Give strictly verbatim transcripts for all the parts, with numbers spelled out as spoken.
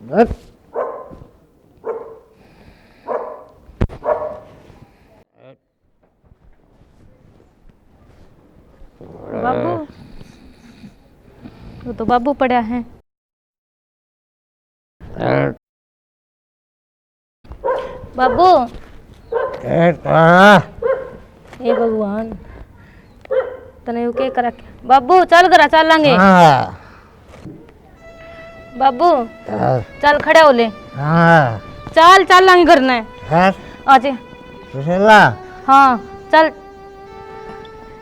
हट। बाबू, वो तो बाबू पड़ा है। बाबू। ए भगवान, तने यू के कर रखे? बाबू, चल घरा चलांगे। हाँ। बाबू, हाँ। चल खड़ा हो ले। हाँ। चल, चलांगे घर ने। हाँ। आजे। सुशीला। हाँ, चल।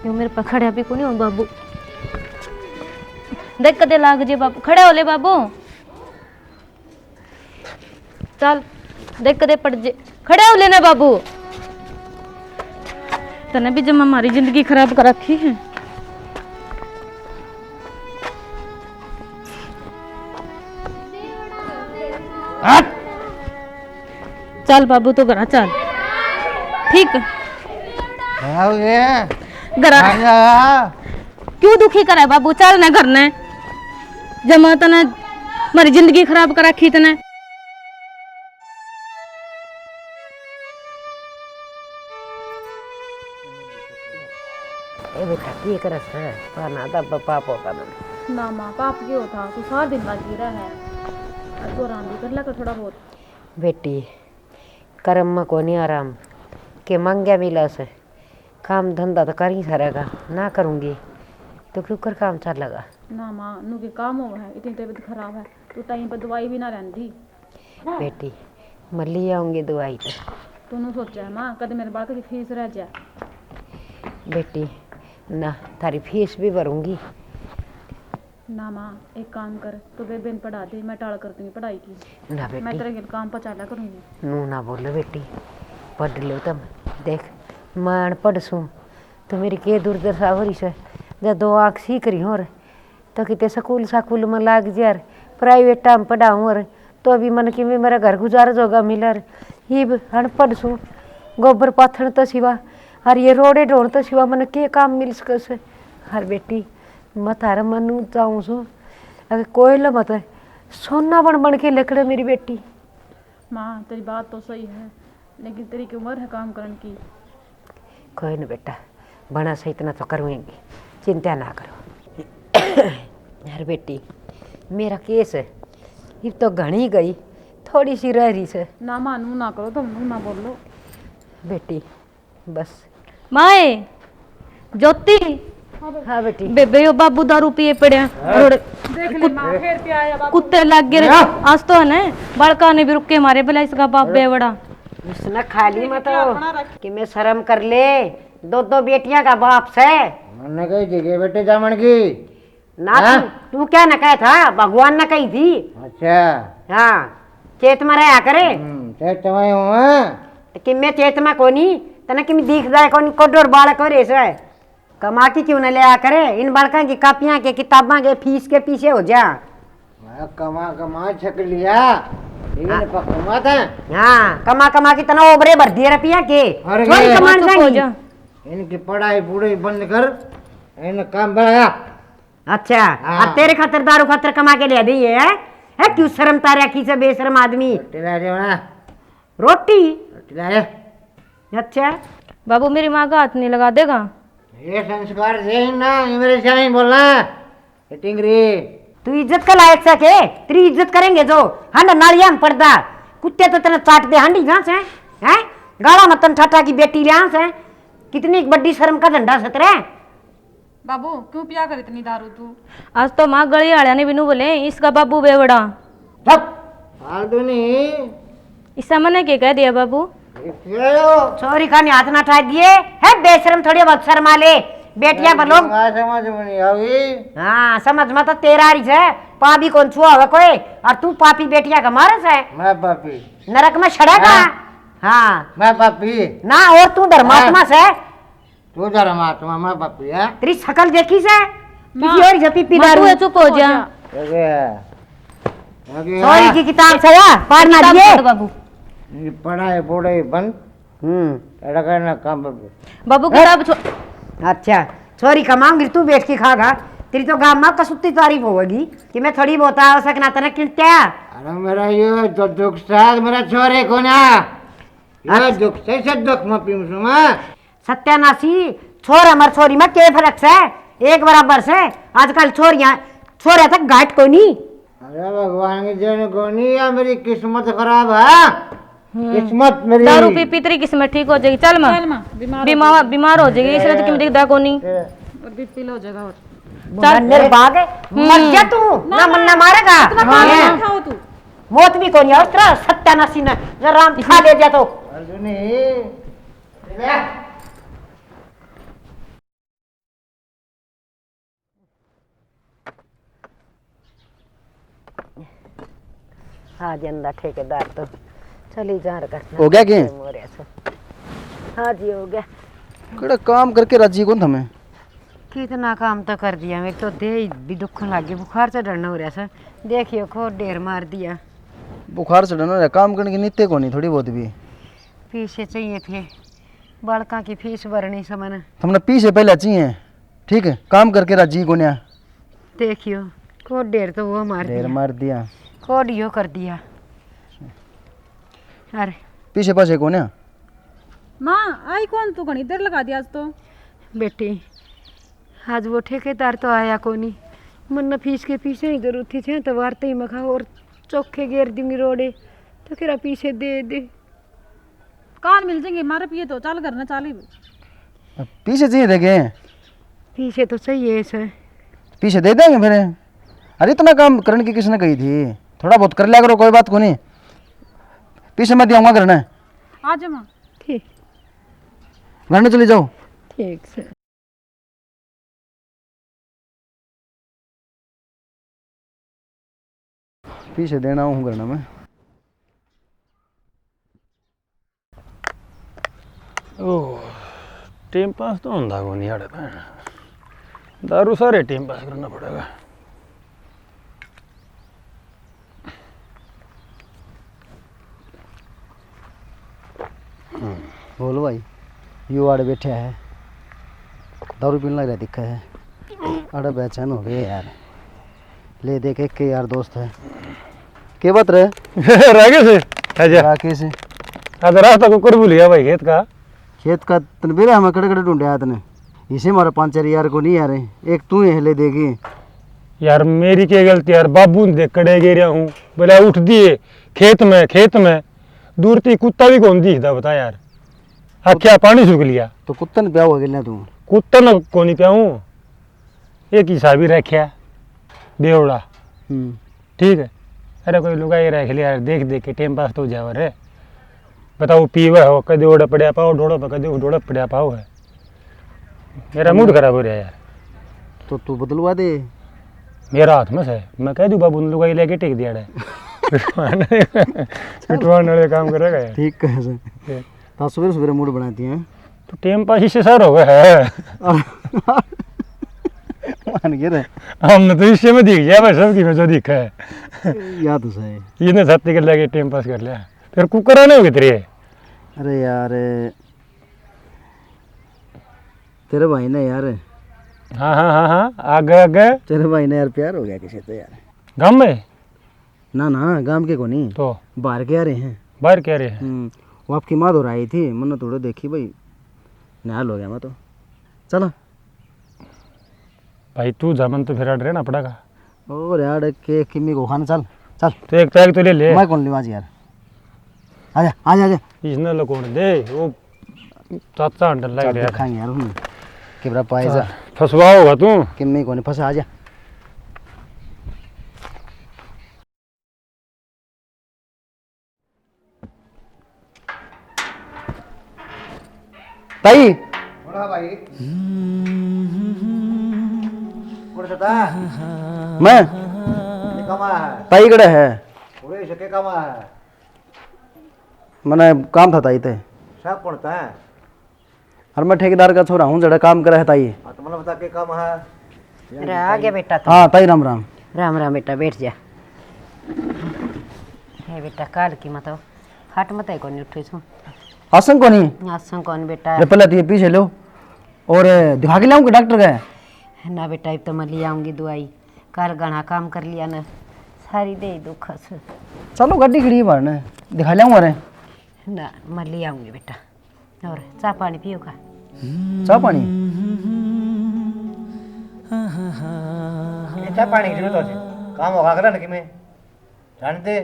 यो मेरे पे खड़ा भी कोनी हो बाबू। देख कदे लाग जे बाबू, खड़ा हो ले बाबू। चल, देख कदे पड़ जे। खड़े हो लेना बाबू। तने भी जमा हमारी जिंदगी खराब कर रखी है। हट! चल बाबू, तो घरा चल। ठीक। आओ ये। घरा। आ जा। क्यों दुखी करे बाबू, चल ना घर ने। जमा तने मारी जिंदगी खराब कर रखी तने। ए बेटा, की करे से? पाना दा प-, पाप होता ना। ना माँ, पाप के होता? तू सारा दिन लागी रहा है। और तू आराम भी कर ले कर थोड़ा बहुत। बेटी, कर्म में कोनी आराम, के मांग्या मिला से। काम धंधा तो कर ही सारा का, ना करूँगी तो क्यों कर काम चलेगा? ना माँ, नू के काम हो है, इतनी तबीयत खराब है, तू टाइम पर दवाई भी ना रहंदी। बेटी, मैं ले आऊँगी दवाई तो। तू नू सोचा है माँ, कद मेरे बालक की फीस रह जाए। बेटी, ना, थारी फीस भी भरूँगी। ना माँ, एक काम कर, तू बेबे ने पढ़ा दे, मैं टाल कर दूंगी पढ़ाई की। ना मैं बेटी। तेरे के काम पहुँचा लिया करूंगी। नू ना बोलो बेटी, पढ़ लो तुम। देख, मैं अनपढ़ सूं, तो मेरी के दुर्दशा हो रही से। जब दो आँख सीख रही हो, तो किते स्कूल साकूल में लाग जा, प्राइवेटा में पढ़ाऊँ, और तो अभी मन की भी मेरा घर गुजार जोगा मिलर। ये अनपढ़ सूं, गोबर पाथण तो सिवा, और ये रोड़े ढोण तो सिवा मन के काम मिल सके से? हर बेटी, मैं थारे मन चाहूँ सूं, अगर कोयल मत सोना बन बन के लिकड़े मेरी बेटी। माँ, तेरी बात तो सही है, लेकिन तेरी की उम्र है काम करने की। कोई ना बेटा, बना सही इतना तो करूँगी, चिंता ना करो। हर बेटी, मेरा केस है, इब तो घणी गई, थोड़ी सी रह रही से। ना माँ, नू ना करो, तुम नू ना बोलो। बेटी, बस। माए, ज्योति। हाँ बेटी। बेबे, यो बाबू दारू पिए पड़े हैं। हाँ। और देख ले माँ, फिर पिया आया बाबू। कुत्ते लग गए। हाँ। आज तो है ना, बालका ने भी रुक के मारे, भला इसका बाप बेवड़ा। उसने खा ली, मतलब, कि मैं शर्म कर ले, दो दो बेटियां का बाप से। मैंने कही थी कि बेटे जामण की। ना हाँ? तू, तू क्या न कहे था, भगवान ने कही थी। अच्छा। हाँ, चेत में रहा करे। हम्म, चेत में हूँ, हाँ। तो कि मैं चेत में कोनी, तने कि मैं दिख जाए कोनी, कोडोर बालक हो रे से। कमा के क्यों न लिया करे, इन बालकां की कापियां के, किताबां के, फीस के पीछे हो जा। मैं कमा कमा छक लिया, लेकिन हाँ। पकड़ूंगा था। हाँ, कमा कमा के तना ओबरे भर दिए रुपया के। अरे छोरी ये कमान चुप हो जाएंगी। जा। इनकी पढ़ाई पूढ़ाई बंद कर, इन काम बढ़ाया। अच्छा, हाँ। अब तेरे खातर दारू खातर कमा के ले दी है, है? क्यों शर्म तारे आखी से बेशर्म आदमी? रोटी ला दे ना। रोटी? रोटी ला दे। अच्छा। बाबू, मेरी माँ का हाथ नहीं लगा देगा? ये संस्कार दे ना, ये मेरे से नहीं बोलना। ये टिंगरी। तू इज्जत का लायक सा के? तेरी इज्जत करेंगे जो। हंड नालिया में पड़दा। कुत्ते तो तेरे चाट दे हंडी जहाँ से, हैं? गाला मतन ठाटा की बेटी लिया से। कितनी बड़ी शर्म का झंडा सतरे। बाबू, क्यों पिया कर इतनी दारू तू? आज तो माँ गली आलिया ने भी नू बोले, इसका बाबू बेवड़ा। चुप! फालतू नहीं। इसा मने के कह दिया बाबू? छोरी का हाथ ना ठा दिए, है बेशरम थोड़ी बहुत शर्मा ले। बेटियां पर लोग समझ में नहीं आवी। हाँ, समझ में तो तेरा रही है, पापी कौन छुआ हुआ कोई, और तू पापी बेटियां का मारे से। मैं पापी। नरक में सड़ेगा। हाँ। हाँ। मैं पापी। ना, और तू धर्मात्मा से। तू धर्मात्मा, मैं पापी है। तेरी शकल देखी से? किसी और जपी पी दारू। तू चुप हो जा। सॉरी की किताब से या, पार ना दिए। बाबू। ये पढ़ाई बूढ़ाई बंद। हम्म। लड़का ना काम पे। बाबू, किताब छो- अच्छा, सॉरी का मांग, तू बैठ के खागा। तेरी तो गांव में कसूती तारीफ होगी कि मैं थोड़ी बहुत आवश्यक ना तने किणत्या। अरे मेरा यो तो दुख साथ मेरा छोरे को ना। यो अच्छा। दुख से, से दुख में पीऊँ सूं मैं। सत्यानाशी, छोरा मर छोरी में के फर्क से? एक बराबर से। आजकल छोरियां, छोरे तक घाट कोनी। अरे भगवान की देन कोनी, या मेरी किस्मत खराब है। हम्म। किस्मत मेरी। दारू पी पी तेरी किस्मत ठीक हो जाएगी। चल माँ। चल माँ, बीमार हो बीमार जाएगी। बीमार हो जाएगी, इसने तो किमें दिखदा कोनी। और बीपी लो हो जाएगा और। चल। निर्भाग है, मर जा तू, ना ना, मन्ना मारेगा। इतना पानी हाँ। ना खाओ तू। मौत भी कोनी है, उस तरह सत्यानाशी ने, जब राम खा ले जा तो। अर्जुनी, ले। हाँ जी, अंधा ठेकेदार तो चली जा रहा करना। हो गया के? हो रहा सो। हाँ जी, हो गया। कड़ा काम करके राजी कौन था मैं? कितना काम तो कर दिया, मेरे तो देह भी दुखन लग गई, बुखार चढ़ना हो रहा सो। देखियो, खोर ढेर मार दिया। बुखार चढ़ना हो रहा, काम करने की नीते कोनी थोड़ी बहुत भी। पैसे चाहिए थे, बालका की फीस भरनी से मैंने। तुमने पैसे पहले चाहिए, ठीक है, काम करके राजी कोन्या। देखियो, खोर ढेर तो वो मार ढेर दिया। मार दिया। खोर यो कर दिया। अरे। पीछे पाछे कोन्या। माँ, आई कौन तू? घणी देर लगा दी आज तो। बेटी, आज वो ठेकेदार तो आया कोनी। मन्ने फीस के पीछे ही जरूरत थी, छे तो वारते ही मखा और चोखे गेर दी रोड़े, तो किरा पीछे दे दे। काल मिल जाएंगे, मारे पिए तो चल घर ना, चाल ही। पीछे चाहिए देखे। पीछे तो चाहिए सर। पीछे दे देंगे फिर। अरे इतना काम करने की किसने कही थी? थोड़ा बहुत कर लिया करो, कोई बात को नहीं। पीछे मैं दियाऊंगा घर ने। आ जाओ माँ। ठीक। घर ने चली जाओ। ठीक सर। पीछे देना हूँ घर ने मैं। ओह, टाइम पास तो होंदा कोनी यार, दारू सारे टाइम पास करना पड़ेगा। बोल भाई, यो आड़े बैठा है, दारू पीने लग रहा दिखा है, आड़े बेचैन हो गए यार। ले देख, एक के यार दोस्त है। के बात रे? राकेश है। अच्छा। राकेश है। आज रास्ता को कर भूल गया भाई खेत का। खेत का तन बेरा हमें कड़े कड़े ढूंढे आया तने। इसे मारे पांच चार यार को नहीं यार, एक तू ही है, ले देगी। यार मेरी क्या गलती यार, बाबू ने देख कड़े गिर रहा हूँ, बोला उठ दिए खेत में, खेत में। दूर ती कुत्ता भी कौन दिखदा बता यार। आख्या पानी सूख लिया। तो कुत्ता ने प्याओ अकेला तू? कुत्ता ने कोनी प्याऊँ, एक हिसाब ही रख्या बेवड़ा। हम्म। ठीक है। अरे कोई लुगाई रख लिया यार, देख देख के टाइम पास तो हो जावे रे। बताओ पीवे हो, कदे ओड़े पड़या पाओ ढोड़ो पे, कदे उस ढोड़ो पे पड़या पाओ है। मेरा मूड खराब हो रहा है यार। तो तू बदलवा दे। मेरा हाथ में से, मैं कह दूँ बाबू ने लुगाई लेके टेक दिया है। पिटवाने, पिटवाने वाले काम करेगा यार। ठीक है सर। ये। तो सवेरे सवेरे मूड बनाती हैं। तो टाइम पास इससे सार हो गया है। मान गए रे। हमने तो इससे में दिख गया भाई, सबकी में जो दिखा है। या तो सही। ये ना छाती के लगे टाइम पास कर लिया। फिर कुकर आने हो गए तेरे। अरे यार, तेरे भाई ने यार। हाँ, हाँ, हाँ, हाँ, आगे, आगे। तेरे भाई ने यार प्यार हो गया किसी तो यार। गाँव में? ना, ना, गांव के कोनी। तो? बाहर के आ रहे हैं। बाहर के आ रहे हैं? हम्म, वो आपकी माँ तो आई थी, मन्ने थोड़े देखी भाई, निहाल हो गया मैं तो। चलो। भाई, तू जा, मन तो फिर अड़ रहना पड़ेगा। और यार, के किमी को खाना, चल, चल। तो एक पैग तो ले ले। मैं कौन लेवा आज यार? आजा, आजा, आजा। इसने लकोण दे, वो चाचा अंडर लग चल, रहा है। दिखाएंगे यार, हम। किबरा पाए जा। चल, फंसवा होगा तू। किमी कोनी फंसा, आजा। ताई। बोला भाई। बोल दादा। मैं। ये कमा है। ताई कड़े है। पूरे इसे के कमा है। मने काम था ताई ते। सब कौन था? अरे मैं ठेकेदार का छोरा हूँ, जड़ा काम करे है ताई। हाँ, तो मतलब बता के काम है। अरे, आ गया बेटा तू। हाँ ताई, राम राम। राम राम बेटा, बैठ जा। हे बेटा, काल की मतलब हट मत है कोनी उठे छू। आसन कोनी? आसन कोनी बेटा। ले पहले तो ये पीछे लो और दिखा के लाऊं के डॉक्टर का? ना बेटा, इब तो मैं ले आऊंगी दवाई। कल घणा काम कर लिया ना, सारी दे दुखा से। चलो, गाड़ी खड़ी है बाहर ने, दिखा लियाऊंगा रे। ना, मैं ले आऊंगी बेटा। और चाय पानी पियो का? चाय पानी? ये चाय पानी की जरूरत होती, काम होगा करा ना कि मैं जानते।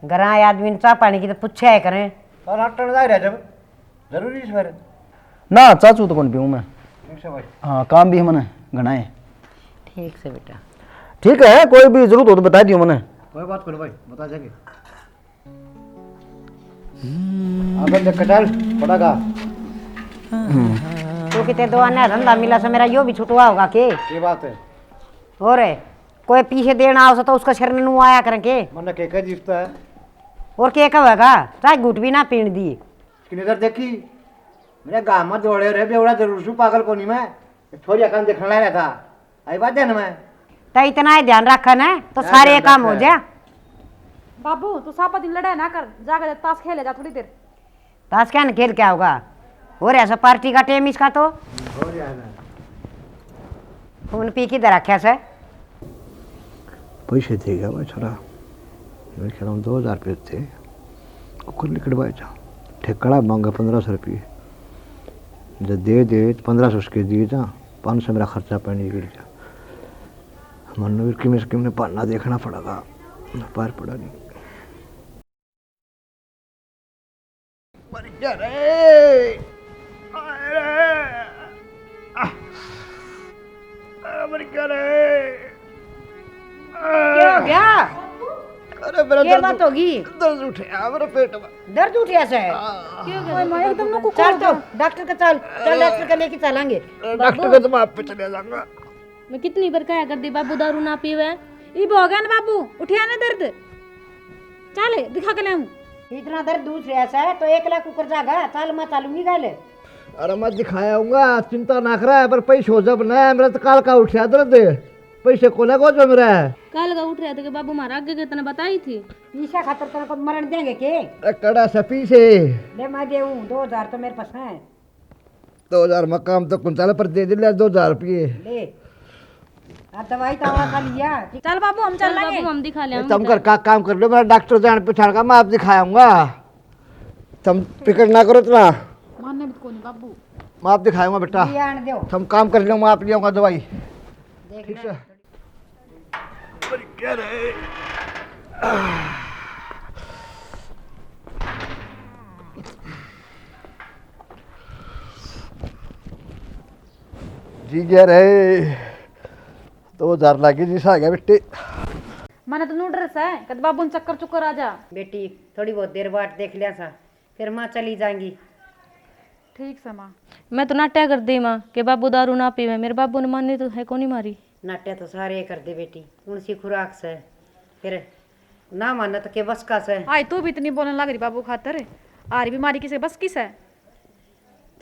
घरा आदमी ने चाय पानी की तो पूछा है करें। और हटन जा रहा जब जरूरी है फिर। ना, चाचू तो कौन पीऊँ मैं। ठीक से भाई। हाँ, काम भी है मने घना है। ठीक से बेटा। ठीक है, कोई भी जरूरत हो तो बता दियो मने। कोई बात करो भाई, बता देंगे। अगर देख के चल, पड़ेगा। तो कितने दो आने धंधा मिला से मेरा यो भी छुटवा होगा के? ये बात है। और कोई पीछे देना हो तो उसका सिर नू आया करें के? मन्ने के कह दिसता है। और के कहेगा? चाय घूट भी ना पीण दी। किने इधर देखी? मेरे गांव में दौड़े रे बेवड़ा जरूर सु पागल कोनी मैं। छोरिया कान देखने लाया था। आई बात ध्यान में। तो इतना ही ध्यान रखा ना तो क्या सारे ध्यान काम हो रखा है? जा। बाबू, तू सापा दिन लड़ाई ना कर, जाकर ताश खेले जा थोड़ी देर। ताश क्या न खेल क्या होगा? हो रहा सै पार्टी का टाइम इसका तो। हो रहा है ना। फोन पी किधर रखा सै? पैसे थे क्या भाई छोरा? मैं कह रहा हूँ दो हज़ार रुपये थे। कुकर निकलवाए जा। ठेकड़ा मांगा पन्द्रह सौ रुपये। जब दे दे तो पन्द्रह सौ उसके दिए जा, पाँच सौ मेरा खर्चा पानी निकल जा। मन्नू भी किमें से किमें बहाना देखना पड़ेगा, पार पड़ा नहीं। मर गया रे। आय रे। आह। आ, मर गया रे। क्या हो गया? अरे मेरा ये दर्द, बात होगी? दर्द उठे, आ, मेरे पेट में। दर्द उठे ऐसे? हाँ। क्यों हो गया? ओए माँ, एकदम ना कुकर चल हो तो गया। डॉक्टर के चल, चल डॉक्टर के लेके चलांगे। डॉक्टर के तो मैं आप पे चले जाऊंगा। मैं कितनी बार कहा कर दी बाबू दारू ना पीवे। इब हो गया ना बाबू, उठिया ना दर्द। चल दिखा के लाऊं। इतना दर्द दूर से ऐसा है तो एक लाख ऊपर जागा, चल मैं चलूंगी गल। अरे मैं दिखाया हूँगा, चिंता ना करा, पर पैसे हो जब ना, मेरा तो काल का उठा दर्द, पैसे को लगा जब मेरा। काल का उठ रहा था कि बाबू मारा आगे के तने बताई थी। ईशा खातर तेरे को मरण देंगे के? अरे कड़ा सपी से। ले मैं देऊं, दो हजार तो मेरे पास है। दो हजार में काम तो कुंचाल पर दे दे ले दो हजार रुपये। ले। आ दवाई तो आवा खा लिया। चल बाबू, हम चल चल लेंगे। बाबू, हम दिखा ले, हम तुम दिखा कर का काम कर लो, मेरा डॉक्टर जान पहचान का, मैं आप दिखाऊंगा। तुम फिक्र ना करो इतना। मानने भी कोनी बाबू। मैं आप दिखाऊंगा बेटा। ये आन दो। तुम काम कर लो, मैं आप ले आऊंगा दवाई। देख ठीक ले। से। जी गया रे, दो हजार लागी जी सा गया बेटे। मने तो नू डर सै, कद बाबू ने चक्कर चुक्कर आ जा। बेटी, थोड़ी बहुत देर बाट देख लिया सा, फिर माँ चली जाएंगी। ठीक सै माँ। मैं तो नाट्या कर दी माँ के बाबू दारू ना पीवे, मेरे बाबू ने मानी तो है कोनी मारी। नाट्या तो सारे कर दे बेटी, कौन सी खुराक सै, फिर ना माने तो के बस का सै। आई तू भी इतनी बोलने लग रही बाबू खातर, आरी बीमारी किसे बस की सै?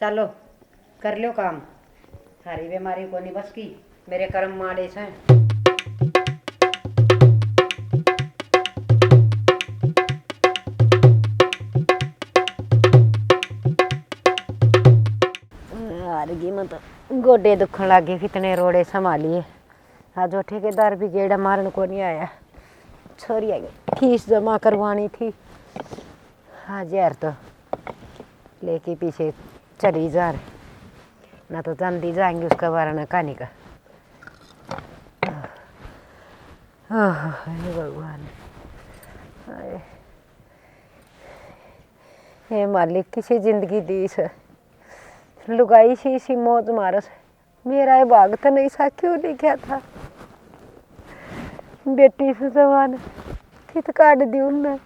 चलो, कर लो काम। थारी बीमारी कोनी बस की, मेरे कर्म माड़े सै। हार गई मैं तो, गोडे दुखण लागे, कितने रोड़े संभालिए। आज वो ठेकेदार भी गेड़ा मारन को नहीं आया। छोरिया की फीस जमा करवानी थी। आज यार तो लेके पीछे चली जा रहे, ना तो जांदी जाएंगे उसका बारह ना कहानी का। आह, हे भगवान, हाय। हे मालिक, किसी जिंदगी दी से लुगाई सी, सी मौज मारस। मेरा ये भाग तो नहीं सा, क्यों लिखा था? बेटी से जवान थित काट दी उनने।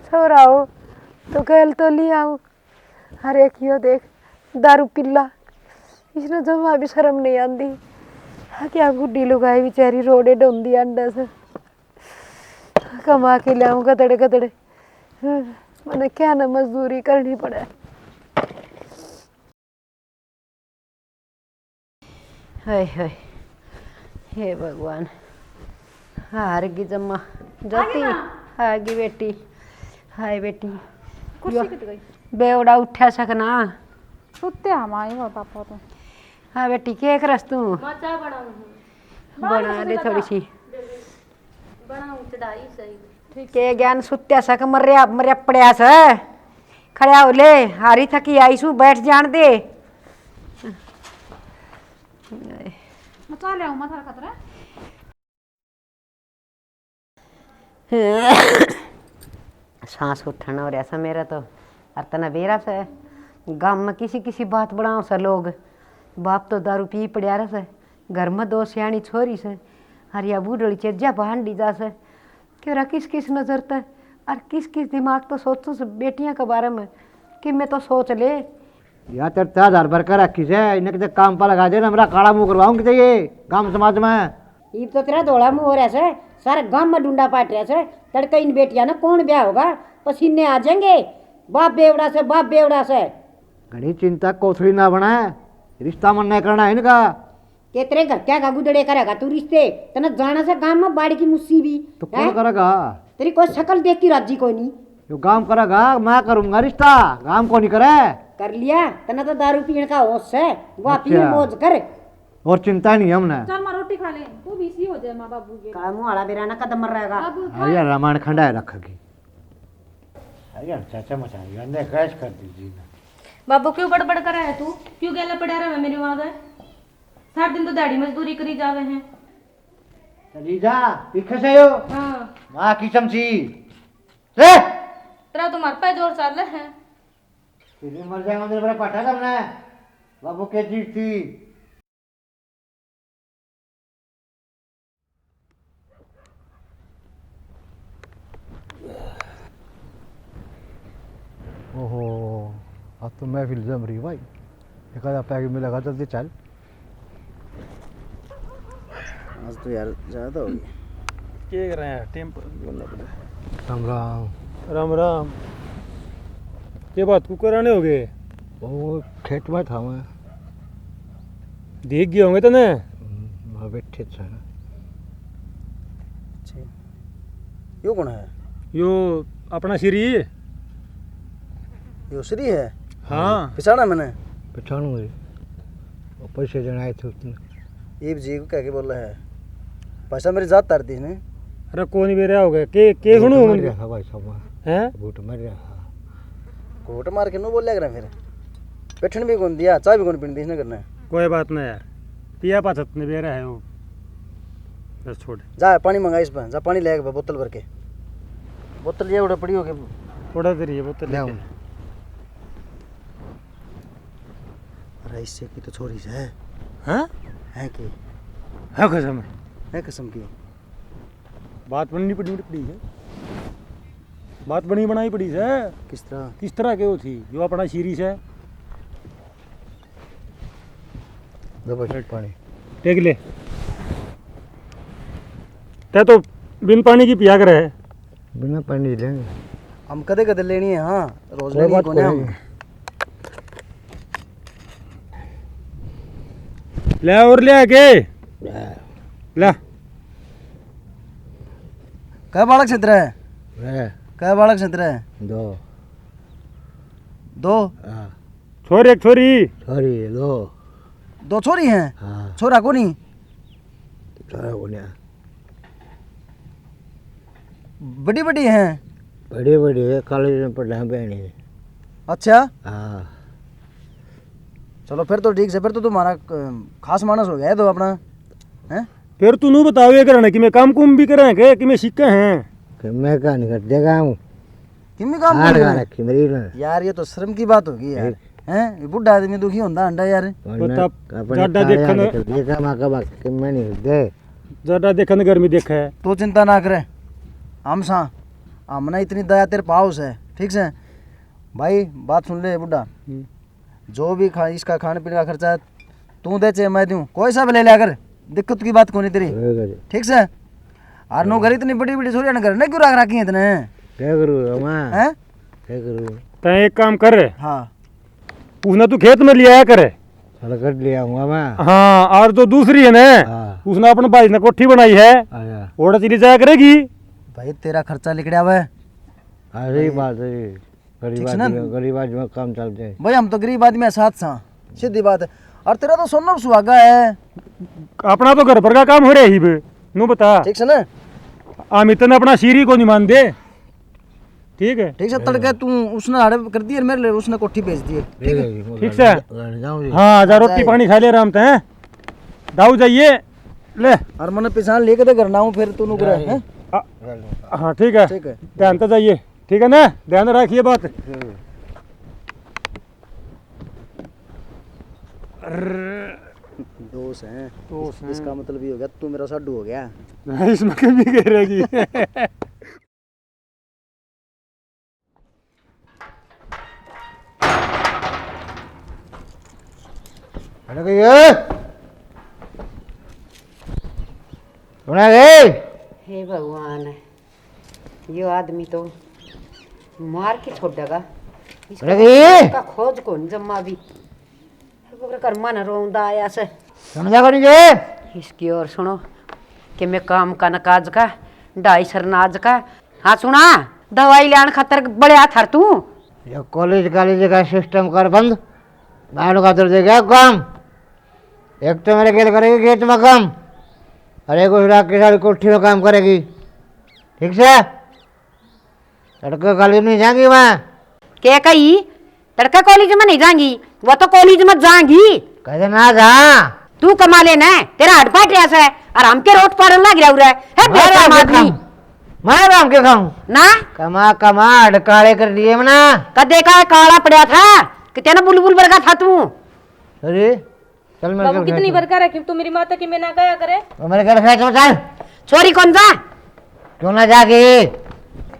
छोरा हो तो गैल तो लिया हो। हर एक यो देख, दारू पिल्ला, इसने जमा भी शर्म नहीं आंदी। हाँ, क्या बुढ़ी लुगाई बेचारी रोड़े ढोंदी अंडा से। कमा के लाऊं गदड़े गदड़े। मैंने क्या ना मजदूरी करनी पड़े। हाय हाय, हे भगवान, हार गई जम्मा। आ गई जाती माँ। आ गई बेटी। हाय बेटी। कुर्सी यो कित गई? बेवड़ा उठा सकना। सुत्ते हम आए हो पापा तो। हाँ बेटी, के करस तू? माँ, चाय बनाऊँ हूँ। बना ले थोड़ी सी। बनाऊँ, चढ़ाई सही। के ज्ञान सुत्या सा के मरया, मरया पड़या सा। खड़ा हो ले, हारी थकी आई सू, बैठ जान दे। मचा ले, मत हरकत रे। सांस उठण हो रहा सा मेरा तो। अर तने बेरा से, गाम में किसी किसी बात बनाओ सा लोग। बाप तो दारू पी पड़या रह से, घर में दो सियाणी छोरी से, अर या बूढ़ड़ी चेज्या पहांडी जा से। क्यों रा किस किस नजर ते अर किस किस दिमाग तो सोचो से बेटियां के बारे में, कि मैं तो सोच ले। या तेरे ते हजार भर कर रखी से, इन्हें किते काम पर लगा दे ना, मेरा काला मुंह करवाऊं किते ये गांव समाज में। इब तो तेरा धोला मुंह हो रहा से, सारे गांव में डुंडा पाट रहा से। तड़के इन बेटियां ने कौन ब्याह होगा, पसीने आ जाएंगे। बाप बेवड़ा से, बाप बेवड़ा से। घणी चिंता कोथली ना बना, रिश्ता मन नहीं करना है इनका। के तेरे घर क्या का गुदड़े करेगा तू रिश्ते? तने जाना से गांव में बाड़ी की मुस्सी भी, तो कौन हैं? करेगा? तेरी कोई शकल देख के राजी कोई नहीं। यो काम करेगा, मैं करूंगा रिश्ता, काम को नहीं करे। कर लिया, तने तो दारू पीने का होश है, वो आप ही अच्छा। मौज कर। और चिंता नहीं है हमने। चल माँ, रोटी खा ले, तू भी इसी हो जाए माँ बाबू के। काला मुंह वाला बेरा ना कदम मर रहेगा। बाबू, अरे यार, रामायण खंडा है रखेगी। अरे यार, चाचा मचाएगा, ने गैस कर दीजिए ना। बाबू, क्यों बड़बड़ कर रहा है तू? क्यों गेला पड़ा रहा है मेरे वहां गए? सारा दिन तो दिहाड़ी मजदूरी करी जावे हैं। चली जा, पीछे से हो। हाँ। माँ की चमची। ले। तेरा तो मार पे जोर चाल है। तेरे मर जाएगा मेरे बड़ा पाटा करना है। बाबू के जीत थी। ओहो, आज तो महफिल जम रही भाई। एक आधा पैग मिलेगा, जल्दी चल। आज तो यार ज्यादा हो गई। के कर रहे हैं? टेम्पो बोलना पड़ा। राम राम। राम राम। के बात, कुकर आने हो गए? वो खेत में था मैं। देख गए होंगे तने। हम्म, वहाँ बैठे थे ना। अच्छा, यो कौन है? यो अपना श्री। यो श्री है? हाँ। पहचाना मैंने। पहचानूंगा। वो पैसे देने आए थे उसने। ये जी को कह के बोला है। पैसा मेरी जात तार दी ने। अरे कौन बेरा हो गया? के, के घूट सुनो? मर रहा था भाई साहब। हैं? घूट मर रहा था। घूट मार के नो बोलिया करें फिर। बैठन भी कौन दिया, चाय भी कौन पीने दी इसने करना है। कोई बात ना यार, पिया पाछा तने बेरा है वो। बस छोड़। जा पानी मंगा इस पर, जा पानी ले आके बोतल भर के। बोतल ये उड़े पड़ी होगी। उड़े तेरी ये बोतल ले लेके। आऊँ। अरे इससे की तो छोरी से है। हाँ? है की? है कसम। है कसम की। बात बननी पड़ी, पड़ी है। बात बनी बनाई पड़ी से। किस तरह? किस तरह के वो थी, जो अपना सीरी से। लो बस पानी। देख ले। तै तो बिन पानी की पिया करे है। बिना पानी लेंगे। हम कदे कदे लेनी है, हाँ, रोज कोई लेनी बात कोनी कोनी। हम। ले और ले आके। ले। कै बालक क्षेत्र है? है। कै बालक क्षेत्र है? दो। दो? हाँ। छोरे एक छोरी? छोरी है, दो। दो छोरी हैं? हाँ। छोरा कोनी? छोरा कोनी। बड़ी बड़ी हैं? बड़ी बड़ी है, कॉलेज में पढ़ना बहनी। अच्छा। हाँ। चलो फिर तो ठीक से, फिर तो तुम्हारा, अ, खास मानस हो गया है तो अपना, हैं? फिर तू नू बताओ, ये करने कि मैं काम कुम भी करें के कि मैं सीखे हैं? कि मैं कहाँ नहीं कर देगा हूँ। किम्मी काम हार कोनी गा करे? रखी मेरी ने। यार, ये तो शर्म की बात होगी यार। देख। हैं? ये बूढ़ा आदमी दुखी होंदा अंडा यार। वरना बता, अपने जाडा ताया देखण निकल गए, कमा कमा के मैं नहीं दे। जाडा देखण गर्मी देखे। तू चिंता ना करे, हम सा, हमने इतनी दया तेरे पाव से, ठीक से? भाई, बात सुन ले बूढ़ा। हम्म। जो भी खा, इसका खाने पीने का खर्चा तू दे चाहे मैं दूं, कोई सा भी ले लिया कर, दिक्कत की बात कोनी तेरी। होएगा जी। ठीक से? और नो घर इतनी बड़ी बड़ी छोरियां ने घर ने क्यों रख रखी है इतने? क्या करूँ मामा? हैं? क्या करूँ? तै एक काम कर। हाँ। उसने तू खेत में ले आया कर। चल कर ले आऊंगा मैं। हाँ, और जो दूसरी है ना, हाँ। उसने अपने भाई ने कोठी बनाई है। अच्छा। ओड़ा चली जाया करेगी। भाई, तेरा खर्चा लिकड़ा हुआ है। हाँ, सही भाई। बात है। गरीब ठीक से ना? आदमी, गरीब आदमी का काम चलते हैं। भाई, हम तो गरीब आदमी है, साथ सा, सीधी बात है। और तेरा तो सोना सुहागा है। अपना तो घर पर का काम हो रहा ही बे, नू बता। ठीक से ना? हम इतना अपना सीरी को नहीं मानते। ठीक है। ठीक से, तड़के तू उसने आड़े कर दिए, मेरे लिए उसने कोठी भेज दिए। ठीक है। ठीक से। हाँ, जा रोटी पानी खा ले आराम से, हैं? दाऊ जाइए। ले। और मैंने पिसान लेके तो घर ना हूँ, फिर तू नुकरे, हैं? हाँ, ठीक है। ठीक है। ध्यान तो जाइए। ठीक है ना? ध्यान रखिए बात। दोस्त हैं। दोस्त हैं। इसका मतलब ये हो गया, तू मेरा साडू हो गया। इसमें कमी कह रहेगी। अरे ये सुना गए? हे भगवान, यो आदमी तो मार के छोड़ेगा। इसका अरे ये का खोज कौन जम्मा भी। घर मन रोंदा आया से। समझा करी जे। इसकी और सुनो कि मैं काम का न काज का, ढाई सरनाज का। हाँ सुना, दवाई लेन खातर बड़े हाथ हर तू। ये कॉलेज कॉलेज का सिस्टम कर बंद, बाहर का दर्द गया काम। एक तो मेरे गेल करेगी खेत में काम, और एक उस रात के साथ कोठी में काम करेगी। ठीक से? तड़के कॉलेज नहीं जाएंगी वहाँ। के कही? तड़के कॉलेज में नहीं जाएंगी, वो तो कॉलेज में जाएंगी। कहे ना जा। तू कमा ले ना, तेरा हड पाट रहा है, और हम के रोट पाड़न लग रहा है, है मैं बेशरम आदमी। मैं राम के खाऊं ना। कमा कमा हड काले कर दिए मना। कदे का काला पड़ा था कि तेरा बुलबुल वर्गा था तू। अरे चल मेरे बाबू, घर कितनी बार कह रखी तू मेरी माता की मैं ना गाया करे। वो मेरे घर से चल, चल। छोरी कौन जा? क्यों ना जाके?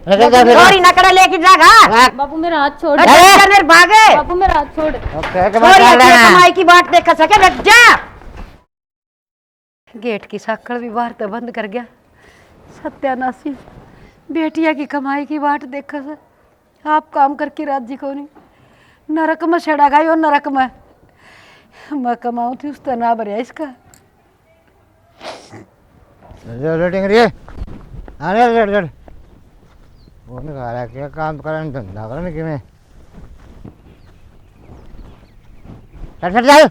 निकल जा फिर। छोरी नकड़ा लेके जागा। हाँ। बाबू मेरा हाथ छोड़। अरे, अरे! चल मेरे भागे। बाबू मेरा हाथ छोड़। ओके, तो छोरी बात अपनी कमाई की बाट देख सके, बैठ जा। गेट की साकड़ भी बाहर तो बंद कर गया। सत्यानाशी, बेटिया की कमाई की बाट देख सके। आप काम करके राजी कोनी। नरक में सड़ा गयो, नरक में। मैं कमाऊँ थी, उस तो ना भरया इसका। रेटिंग रे। अरे, रेट, रेट। वो नहीं खा रहा, क्या काम करन, धंधा करन कि मैं? चल, चल, चल।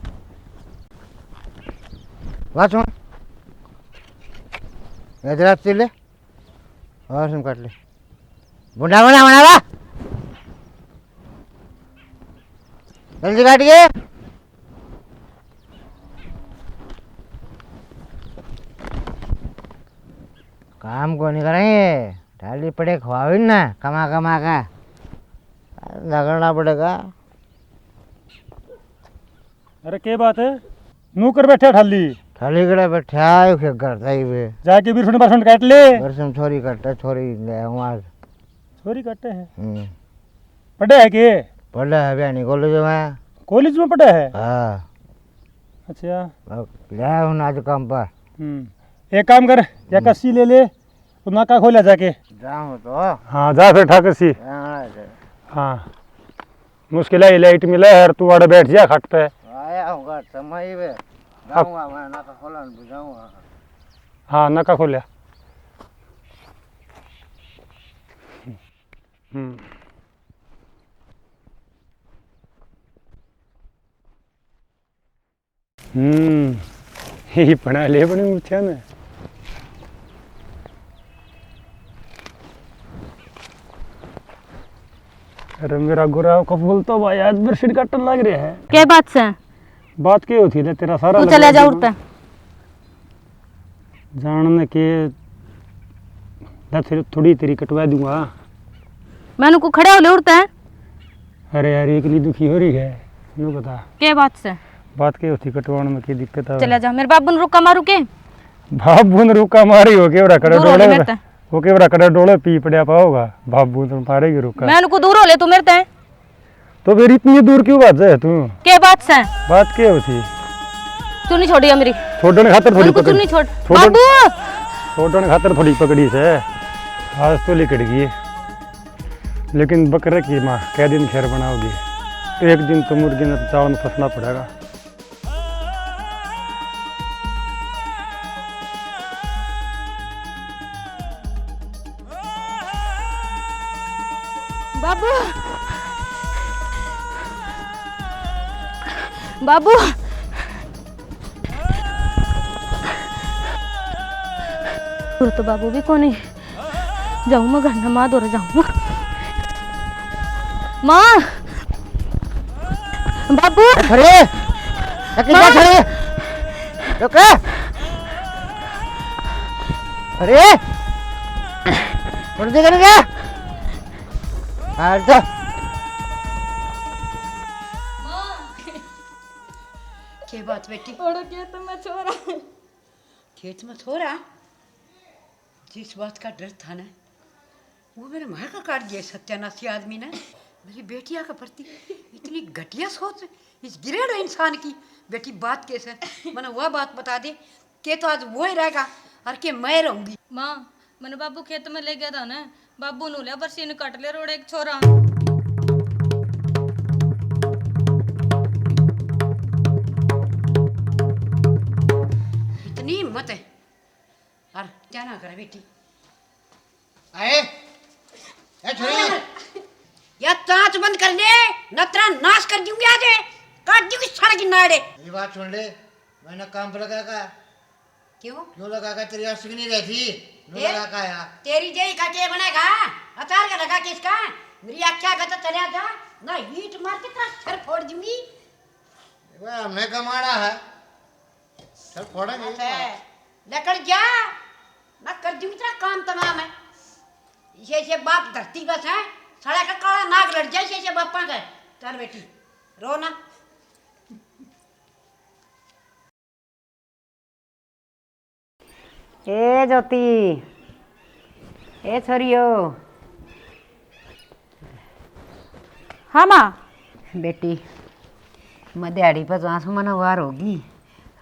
वाह, सुन। इधर आ, ले। और सुन, काट ले। बुंडा बना, बना ला। जल्दी काटिए। काम को नहीं करेंगे, डाली पड़े खवाओ ना, कमा कमा का झगड़ना पड़ेगा। अरे के बात है? नौकर बैठा ठाली। ठाली कड़ा बैठा है, उसे घर जाई वे। जाके बीस परसेंट काट ले। परसेंट छोरी काटे, छोरी ले आऊं आज। छोरी काटे है? हम्म। पढ़े है के? पढ़े है, बयानी कॉलेज में। कॉलेज में पढ़े है? हाँ। अच्छा। अब ले आऊं आज काम पर। हम्म। एक काम कर, या हम्म। कस्सी ले ले, तो नाका खोला जाके। जाऊं तो। हाँ, जा फिर ठा कस्सी। हाँ, जा। हाँ। मुश्किल है, लाइट मिले है, तू आड़े बैठ जा खट पे। आया हूँ घर से, मैं ही बे। अब जाऊँगा, मैं नाका खोलन बुझाऊँगा। हाँ, नाका खोल्या। हम्म। हम्म, यही बना ले बने ऊंचा ने। अरे मेरा गोरा कबूल तो भाई आज बेडशीट काटन लग रहा है। के बात से? बात के होती है तेरा सारा तू लगा चले जा दूंगा। उड़ता। जान ने के, दस थोड़ी तेरी कटवा दूंगा। मैंने को खड़े हो ले उड़ता है। अरे यार, एकली दुखी हो रही है, न्यू बता। के बात से? बात के होती कटवाण में की दिक्कत है? चला जा, मेरे बाबू ने रुका मारू के? बाबू ने रुका मारी हो के बड़ा करे दूर हो ले डोले मेरे पे। ते। वो के बड़ा करे डोले पी पड़या पाओगा, बाबू ने मारेगी रुका। मैं उनको दूर हो ले तू मेरे ते। तो फिर इतनी दूर क्यों भाग जाए तू? के बात से? बात के होती? तू नहीं छोड़िया मेरी। छोड़ने खातर थोड़ी उनको तू पकड़ी। नहीं छोड़। छोड़न-, बाबू! छोड़ने खातर थोड़ी पकड़ी से। आज तो लिकड़ गई। लेकिन बकरे की माँ कै दिन खैर बनाओगी? एक दिन तो मुर्गी ने जाल में फंसना पड़ेगा। बाबू, बाबू, और तो बाबू भी कोनी। जाऊँ मैं घर में, माँ धोरे जाऊँ। माँ, बाबू। अरे, ये कितना माँ। खड़े? रुक। अरे, उड़ दे करने क्या? हार जा। माँ। के बात बेटी? ओड़ो के तो मैं छोरा। खेत में छोरा? जिस बात का डर था ना, वो मेरे माँ का काट दिया सत्यानाशी आदमी ने। मेरी बेटिया के प्रति इतनी घटिया सोच इस गिरेड़ इंसान की। बेटी, बात कैसे? मैंने वह बात बता दे, के तो आज वो ही रहेगा और के मैं रहूंगी। माँ, मैंने बाबू खेत में ले गया था ना, बाबू नू लिया बरसीन काट ले रोड़े एक छोरा। इतनी हिम्मत है, और क्या ना करे बेटी। आए, ए छोरी। या तांच बंद कर ले, न तेरा नाश कर दूंगी आज, काट दूंगी सारे की नाड़े। मेरी बात सुन ले, मैंने काम पर लगा का। क्यों? क्यों लगा का? तेरी आशिक नहीं रहती, नो फिर? लगा का आया। तेरी जेई का के बनेगा? अचार का लगा किसका? मेरी आख्या का तो चला जा, ना हीट मार के तेरा सर फोड़ दूंगी। देखो, हमने कमाना है, सर फोड़ेंगे। अच्छा, लकड़ जा, मैं कर दूंगी तेरा काम तमाम है। इसे, इसे बाप धरती बस है, सड़ा का काला नाग लड़ जाए इसे, इसे बापा का। चल बेटी, रो ना। ए ज्योति, ए छोरियो। हाँ माँ। बेटी, मैं दिहाड़ी पे जाऊँ, मना वार होगी,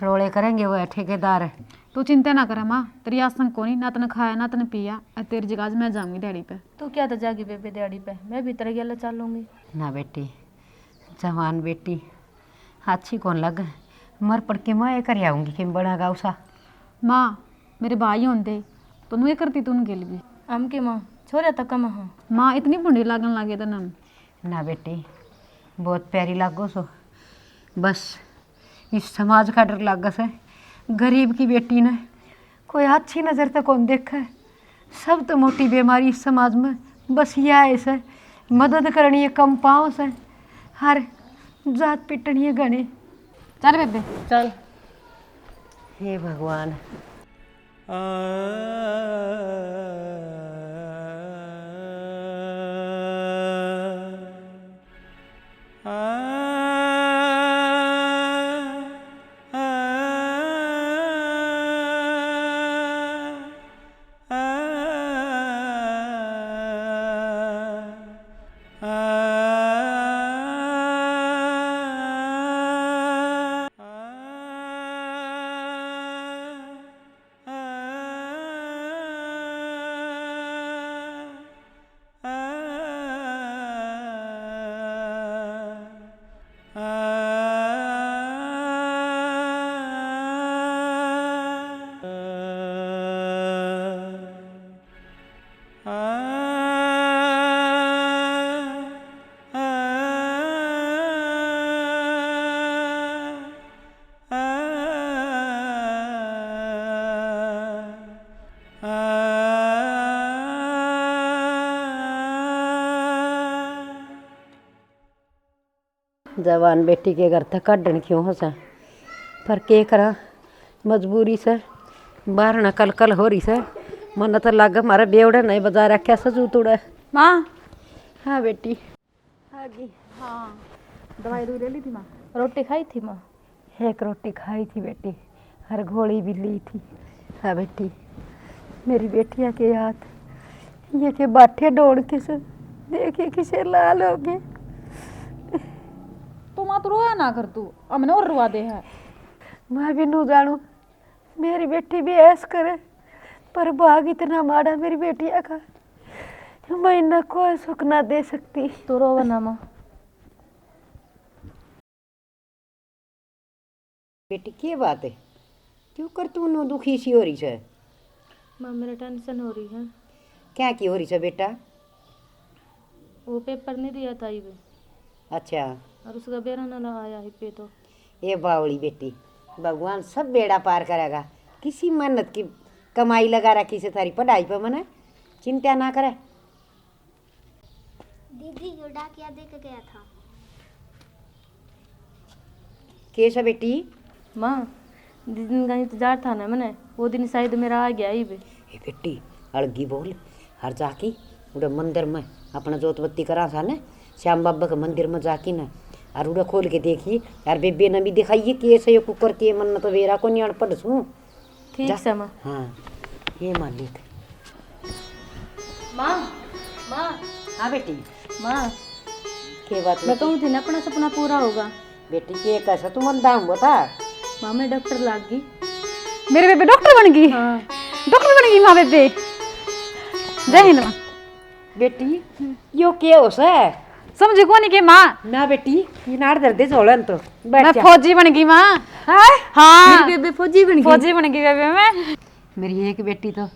रोले करेंगे वो ठेकेदार। तू चिंता ना करे माँ, तेरी आसंग कोनी, ना तने खाया ना तने पिया, और तेरी जगह आज मैं जाऊंगी दिहाड़ी पे। तू क्या तो जागी बेबे दिहाड़ी पे, मैं भी तेरे गेला चालूंगी। ना बेटी, जवान बेटी, अच्छी कौन लगे, मर पड़ के मैं ये कर आऊंगी कि बड़ा गाँव सा। माँ, मेरे भाई होंदे तो नुए करती तू उनके लिए। हम के माँ, छोरा तो कम हाँ। माँ, इतनी भुंडी लागन लागे तो ना। ना बेटी, बहुत प्यारी लागो सो। बस इस समाज का डर लागे से, गरीब की बेटी ने कोई अच्छी नजर तै कौन देखे। सब तो मोटी बीमारी इस समाज में बस या है से, मदद करनी है कम पाँव से, हर जात पिटनी है घणी। चल बेबे, चल। हे भगवान। जवान बेटी के घर तै काढण क्यों हो सै, पर के करा, मजबूरी सै, बाहरणा कल-कल हो रही सै। मन्नै तो लागे म्हारे बेवड़े नै बजा रख्या सै जूतुड़े। माँ। हाँ बेटी। आ गई। हाँ, दवाई दुई ले ली थी माँ? रोटी खाई थी माँ? एक रोटी खाई थी बेटी, हर गोली भी ली थी। हाँ बेटी, मेरी बेटिया के हाथ ये के बाठे डोड़ के से, देखिए किसे लाल हो गए। तू माँ, तू रोया ना कर, तू हमने और रुआ दे है। मैं भी नू जानू, मेरी बेटी भी ऐस करे, पर भाग इतना माड़ा मेरी बेटिया का, मैं इन्हें कोई सुख ना दे सकती। तू रोवे ना माँ। बेटी, के बात है? क्यों कर तू नू दुखी सी हो रही सै? माँ, मेरा टेंशन हो रही है। क्या की हो रही सै बेटा? वो पेपर नहीं दिया था इब। अच्छा। और उसका बेरा ना आया है पे तो। ए बावली बेटी, भगवान सब बेड़ा पार करेगा। किसी मेहनत की कमाई लगा रखी से थारी पढ़ाई पे मने, चिंता ना करे। दीदी, यो डाकिया दे के गया था। के से बेटी? माँ, जिस दिन का इंतजार था ना मने, वो दिन शायद मेरा आ गया ही बे। ए बेटी, अलगी बोल, हर जाकी उड़े मंदिर में अपना जोत बत्ती करा सा ने, श्याम बाबा के मंदिर में जाकी ना, और उड़े खोल के देखी, और बेबे ने भी दिखाइए के से ये कुकर के, मन तो बेरा को नहीं अनपढ़ सूं। ठीक जा। से माँ। हाँ, ये मालिक। माँ, माँ। हाँ बेटी। माँ, के बात मैं बेटी? कहूँ थी ना, अपना सपना पूरा होगा। बेटी, के कैसा तू मन दाम बता। माँ, मैं डॉक्टर लाग गई। मेरी बेबे डॉक्टर बन गई? हाँ। डॉक्टर बन गई माँ बेबे। जय हिंद माँ। बेटी, यो के हो से? समझी कोनी के माँ? ना बेटी, ये नाड़ धर दे झोलन तो। बैठ मैं जा। फौजी बन गई माँ। हैं? हाँ। मेरी बेबे फौजी बन गई। फौजी बन गई बेबे मैं। मेरी एक बेटी तो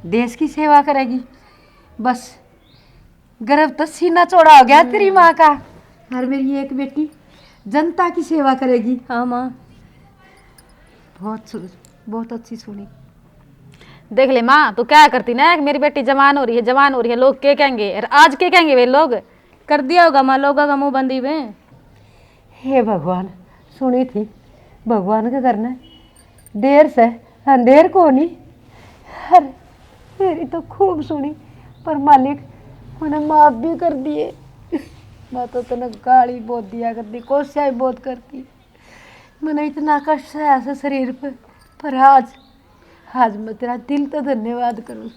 देश की सेवा करेगी, बस गर्व तो सीना चौड़ा हो गया तेरी माँ का। और मेरी एक बेटी जनता की सेवा करेगी। हाँ माँ। बहुत सु-, बहुत अच्छी सुनी। देख ले माँ, तू क्या करती ना कि मेरी बेटी जवान हो रही है, जवान हो रही है, लोग के कहेंगे, और आज के कहेंगे वे लोग? कर दिया होगा माँ, लोगों का मुंह बंदी में। हे भगवान, सुनी थी भगवान के घर ने देर से अंधेर को नहीं। अरे, मेरी तो खूब सुनी, पर मालिक, मैंने माफ भी कर दिए। मैं तो तने गाली बहुत दिया करती, कोशिश भी बहुत करती। मैंने इतना कष्ट सहा से शरीर पे, पर आज, आज मैं तेरा दिल तो धन्यवाद करूँ।